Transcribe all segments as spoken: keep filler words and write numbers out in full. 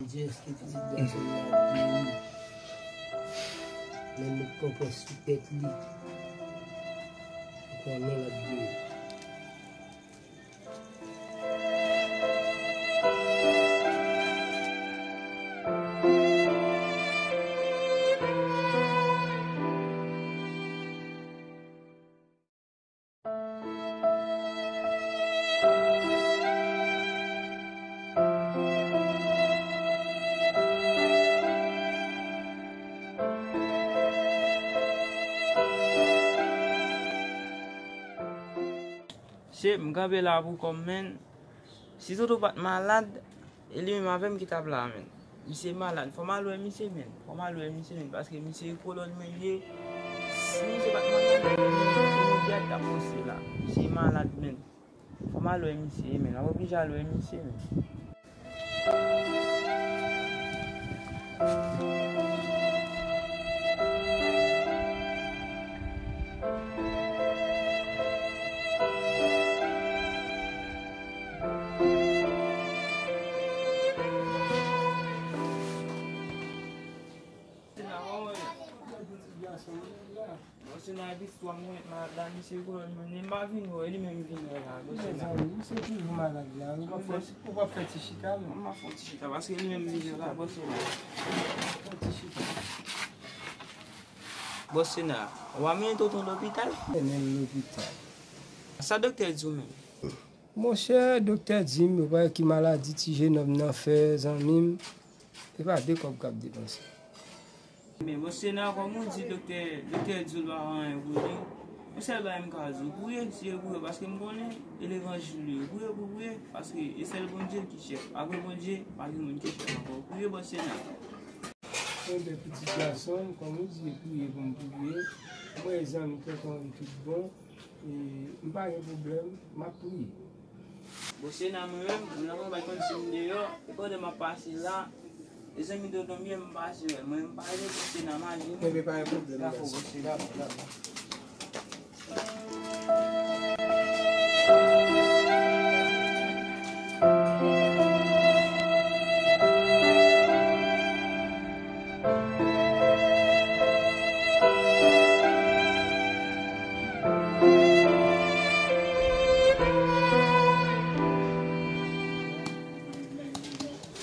Bondye, èske pitit gason m nan ap geri? Men met konprès sou tèt li. Ou konnen l ap geri. Se m kanpe la pou kòm, menn. Si Toto pa t malad, e li menm avè m ki t ap la, menn. Misye malad. Fò m al wè misye, menn. Fò m al wè misye, menn. Paske misye kolòn mwen ye. Si misye pa t malad, misye t ap pase la. Misye malad, menn. Fò m al wè misye, menn. M ap oblije al wè misye, menn. Bon, se nan epi istwa mwen malad la, misye kolòn mwen, m pa vin wè, li menm vin wè la, bon, se nan. Mezanmi, misye toujou malad la, ou p ap fè, ou p ap fè ti chita, non? M ap fè ti chita, paske li menm vin wè la, bon, se nan. Fè ti chita. Bon, se nan, w a mennen tonton lopital? Mennen l lopital. Sa doktè di w menm? Monchè, doktè di m, ou pa wè ki maladi ti jenòm nan fè, zanmi m. E pa de kòb k ap depanse. Men, bon, se nan, kòm ou di, doktè, doktè di w pa fè anyen pou li. Yon sèl bagay m ka di w, priye, Dye priye, paske m konnen e levanjil li ye. Priye pou priye, paske e sèl Bondye ki chèf. Apre Bondye, pa gen moun ki chèf ankò. Priye, bon, se nan. Enben, pitit gason m, kòm ou di, priye pou m priye. Mwen, zanmi tonton m tout bon. E, m pa gen pwoblèm, m ap priye. Bon, se nan mwen menm, mwen nan mwen bay konn si m deyò, e pandan m ap pase la, e zanmi tonton m ye, m pase wè. Mwen, m pa gen bon, se nan maji. Enben, pa gen pwoblèm, gason. Dakò, bon, se nan.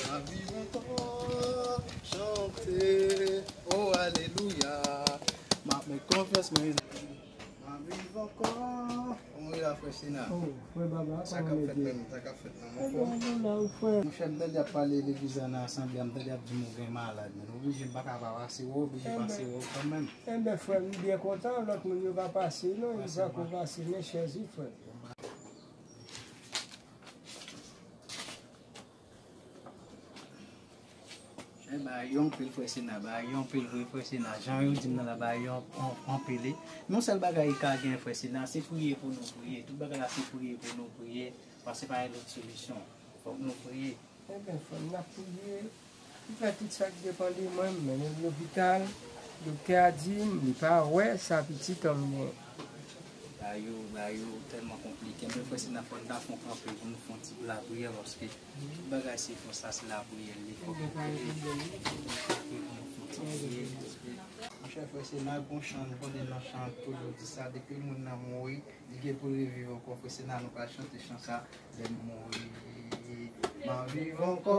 M ap viv ankò, chante, o alelouya. M ap met konfyans mwen nan Jezi. M ap viv ankò. Kòman w ye la, frè Sena? Oh, frè Baba, sa k ap fèt menm? Sa k ap fèt nan men w? Frè? Monchè, m tande y ap pale legliz la nan asanble a, m tande y ap di m ou gen malad, men oblije m pa ka pa pase wè w, oblije pase wè w kanmenm. Enben, frè, m byen kontan, lòt moun yo pa pase, non, yo pako pase, men chèzi, frè. Bagay yo anpil, frè Sena, bagay yo anpil vre, frè Sena. Jan yo di m nan la, bagay yo an-, anpil. Men yon sèl bagay ki ka gen, frè Sena, se priye pou nou priye. Tout bagay la, se priye pou nou priye. Paske pa gen lòt solisyon. Fòk nou priye. Enben, frè m, n ap priye. M fè tout sa k depann de mwen, m mennen l lopital. Doktè a di m, li pa wè sa pitit an m gen. Bagay yo, bagay yo tèlman konplike. Men frè Sena, fò n ta fè yon kanpe pou nou fè yon ti lapriyè, paske tout bagay se konsa, se lapriyè l ye. Fòk nou priye. Fòk nou kanpe pou nou fè yon ti priye, paske monchè, frè Sena, gon chan, nou konnen nan chan toujou di sa, depi moun nan mouri, li gen pou l reviv ankò. Frè Sena, nou pral chante chan sa, lè m mouri, m ap viv ankò.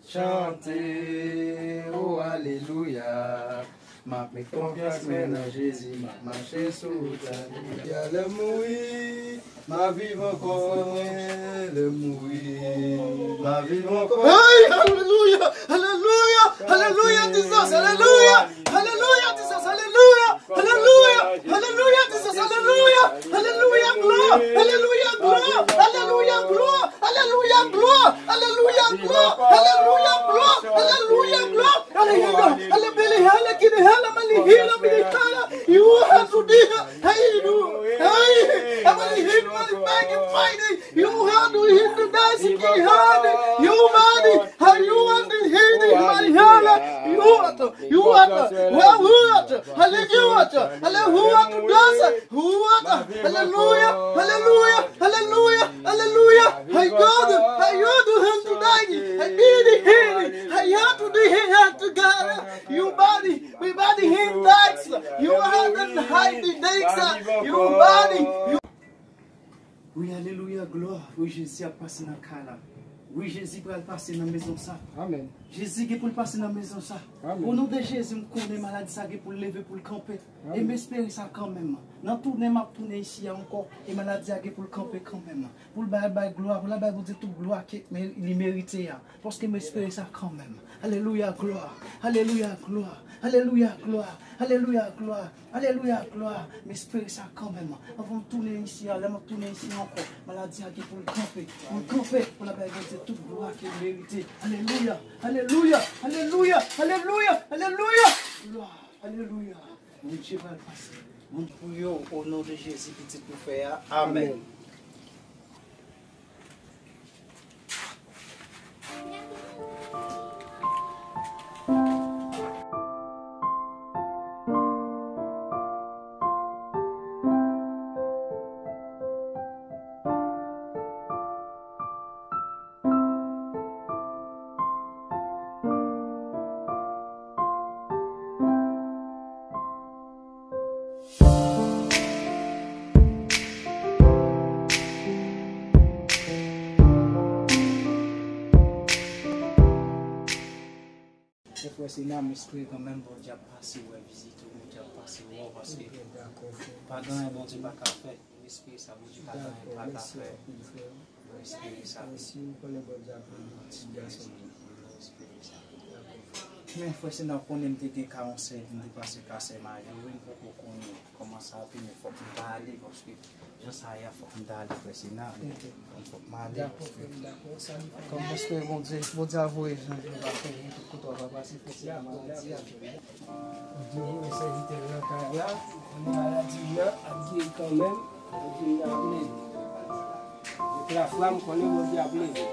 Chante, o alelouya. M ap met konfyans mwen nan Jezi, m ap mache sou wout la. Lè m mouri, m ap viv ankò, lè m mouri, m ap viv ankò. Hey, alelouya, alelouya, alelouya, Jesus, alelouya, alelouya, Jesus, alelouya. Alelouya! Alelouya, Jesus! Alelouya! Alelouya, glwa! Alelouya, glwa! Alelouya, glwa! Alelouya, glwa! Alelouya, glwa! Alelouya, glwa! Alelouya, glwa! Aleluya! Alebele, alekide, alamalihi, lamilihala. You have to be, hey, you, hey, amalihi, malihi, fighting. You have to hit the dancing, you have to, you have to, you have to hit the, you have to, you have to, hallelujah, hallelujah, hallelujah, hallelujah, hallelujah, hallelujah. Hey God, hey God, him to die, hey, be the You have to do it, you have to God. You body, we body him thanks. You have to hide the thanks. You body. You... Wi, alelouya, glwa. Wi, Jezi ap pase nan kay la. Wi, Jezi pral pase nan mezon sa. Amen. Jezi gen pou l pase nan mezon sa. Amen. O non de Jezi, m konnen maladi sa gen pou l leve, pou l kanpe. Amen. E m espere sa kanmenm. Nan tounen m ap tounen isi a ankò, e maladi a gen pou l kanpe kanmenm. Pou l bay, bay glwa, pou l bay Bondye tout glwa ke li merite a. Paske m espere sa kanmenm. Alelouya, glwa. Alelouya, glwa. Alelouya, glwa. Alelouya, glwa. Alelouya, glwa. M espere sa kanmenm. Anvan m tounen isi a, lè m ap tounen isi a ankò, maladi a gen pou l kanpe. Pou l kanpe, pou l bay Bondye tout glwa ke l merite. Alelouya, alelouya, alelouya, alelouya, alelouya. Glwa, alelouya. Bondye pral pase. Moun pou yo, o non de Jezi, pitit nou fè a. Amèn. Amèn. Frè Sena, m espere kanmenm Bondye ap pase wè, vizite w, Bondye ap pase wè w, paske pa gen anyen Bondye pa ka fè. M espere sa, Bondye pa gen anyen pa ka fè. M espere sa. Men frè Sena, w konnen m te gen ka yon sè, m te pase ka sè maje, wi, m poko konnen kòman sa ap ye, men fòk m ta ale, paske jan sa ye a, fòk m ta ale, frè Sena. Fòk m ale. Dakò, frè m, dakò. Sa nou fè. Kòm paske Bondye, Bondye a voye jan l va fè, tout kote w ap pase, frè Sena, maladi a. Bondye voye sèvitè l nan kay la, maladi a ap geri kanmenm, Bondye ap leve. Avèk lafwa, m konnen Bondye ap leve.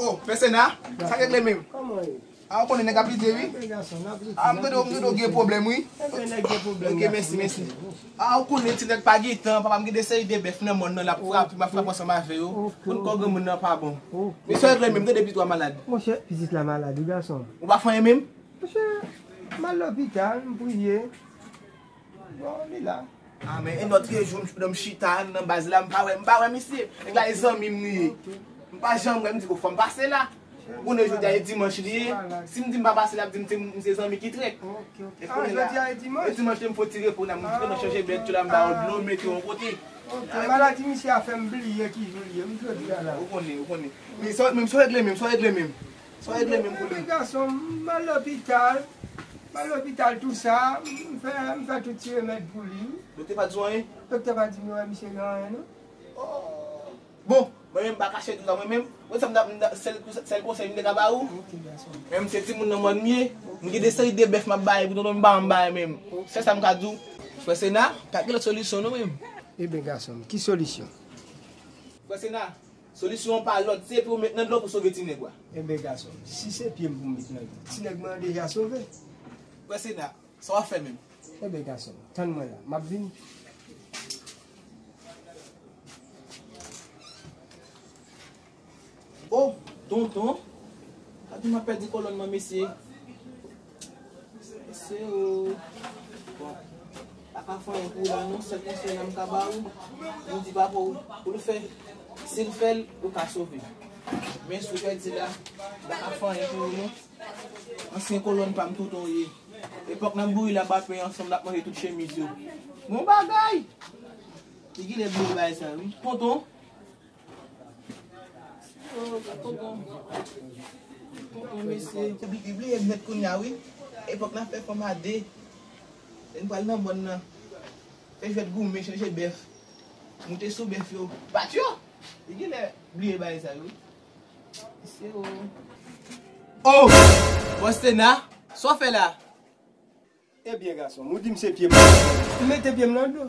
Oh, frè Sena, sa k regle menm? Kòman ye? A, ou konnen nèg ap lite, wi. Enben gason, n ap lite. A, m tande w, m tande w gen pwoblèm, wi. Enben nèg gen pwoblèm. Ok, mèsi, mèsi. A, ou konnen ti nèg pa gen tan, papa m gen de seri de bèf nan mòn nan, l ap frape, m ap frape ansanm avè yo. Konn kò granmoun nan pa bon. Men sa w regle menm, m tande pitit w a malad. Monchè, pitit la malad, wi, gason. Ou pa fè anyen menm? Monchè, m al lopital, m priye. Bon, li la. A, men, e lòt jou, m, m chita nan baz la, m pa wè, m pa wè misye. Nèg la, e zanmi m li ye. M pa janm wè, m di, bon, fò m pase la. Ou konnen jodi a e dimanch li ye. Si m di m pa pase la, ap di m se, m se zanmi ki trèt. Ok, ok. E kounye la, jodi a e dimanch? E dimanch, m fè ti repo la, m fè nan chanje bèt la, m ba yo dlo, mete yon kote. Ok, maladi misye a fè m bliye ki jou l ye, m jodi a la. Ou konnen, ou konnen. Men sa, menm sa w regle menm, sa w regle menm. Sa w regle menm pou li. Men gason, m al lopital, m al lopital tou sa, m fè, m fè tout ti remèd pou li. Doktè pa di w anyen? Doktè pa di m wè misye gen anyen, non. Oh. Bon, mwen menm m pa kache di w sa, mwen menm, wè sa m ta, m ta, sèl, sèl konsèy m te ka ba ou. Ok, gason. Menm se timoun nan mòn m ye, m gen de seri de bèf m ap bay pou tonton m pa janm bay menm. Ok. Sèl sa m ka di w. Frè Sena, pa gen lòt solisyon non menm. Eben gason m, ki solisyon? Frè Sena, solisyon an pa lòt, se pou w met nan dlo pou sove ti nèg ou a. Eben gason m, si se pye m pou m met nan dlo, ti nèg mwen an deja sove. Frè Sena, sa w ap fè menm? Eben gason m, tann mwen la, m ap vini. Oh, tonton, gade m ap pèdi kòlòn nan, mesye. Mesye, oh. Bon, pa ka fè anyen pou ou la non, sèl konsèy la m ka ba ou, ou di papa w pou l fè, si l fè l, ou ka sove. Men si w pèdi la, m pa ka fè anyen pou ou non. Ansyen kolòn pa m tonton w ye. Epòk n ap bouri labapen ansanm, n ap manje tout chemiz yo. Bon bagay! Li genlè bliye bagay sa wi. Tonton! Oh, tonton. Tonton, mesye. Li bliye m nèt kounye a wi. Epòk n ap fè fanm a de. Lè n pral nan mòn nan. Fè jwèt goumen, chanje bèf. Moute sou bèf yo. Bat yo! Li genlè bliye bagay sa yo wi. Mesye o. Oh! Bòs Sena, sa w fè la? Ebyen gason, ou di m se pye m. M mete pye m nan dlo.